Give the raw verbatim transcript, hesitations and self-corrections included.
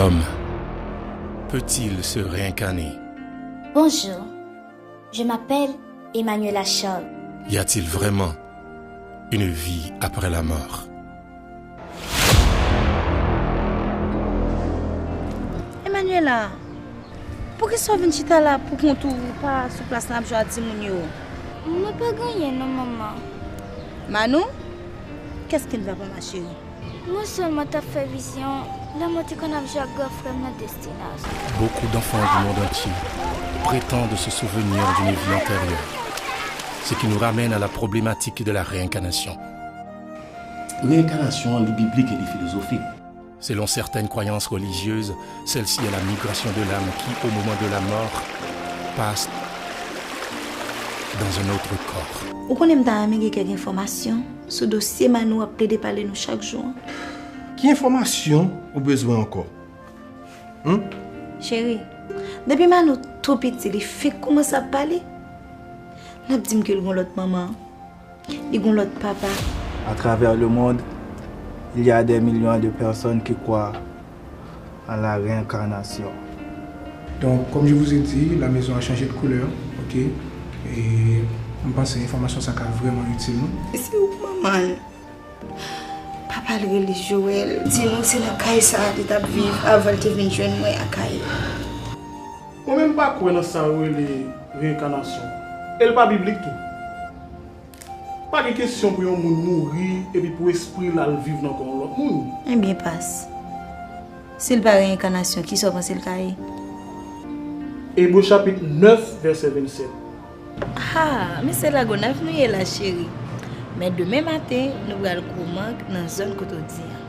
L'homme peut-il se réincarner? Bonjour, je m'appelle Emmanuela Charles. Y a-t-il vraiment une vie après la mort? Emmanuela, poukisa w vin chita la pou kont ou, ou pa sou plas la ap jwe ak timoun yo? Mwen pa gen anyen non, manman. Manou, qu'est-ce qui ne va pas, ma chérie? Mwen sèlman t ap fè vizyon lè mwen te konn ap jwe ak gran frè m nan Destination. Beaucoup d'enfants du monde entier prétendent se souvenir d'une vie antérieure, ce qui nous ramène à la problématique de la réincarnation. Reyinkanasyon an li biblik e li filozofik. Selon certaines croyances religieuses, celle-ci est la migration de l'âme qui, au moment de la mort, passe dans un autre corps. Ou konnen m ta renmen gen kèk enfòmasyon sou dosye Manou ap plede pale nou chak jou an. Ki enfòmasyon ou bezwen ankò? Cheri, depi Manou tou piti li fenk kòmanse ap pale, l ap di m ke l gon lòt manman, li gon lòt papa. À travers le monde, il y a des millions de personnes qui croient à la réincarnation. Donc, comme je vous ai dit, la maison a changé de couleur, ok? E m panse enfòmasyon sa ka vrèman itil nou. Se ou k manman l. Papa l rele Joël. Di nou se nan kay sa a li t ap viv avan l te vin jwenn mwen Akayè. Mwen menm m pa kwè nan sa yo rele reyinkanasyon. E l pa biblik tou. Pa gen kesyon pou yon moun mouri epi pou espri l al viv nan kò yon lòt moun. Ebyen pas. Si l pa reyinkanasyon, kisa w panse l ka ye? Ebre chapit nèf, vèsè vennsèt. Ah, men se Lagonav nou ye la, cheri. Men demen maten, nou pral Gwo Mang nan zòn kote w di an.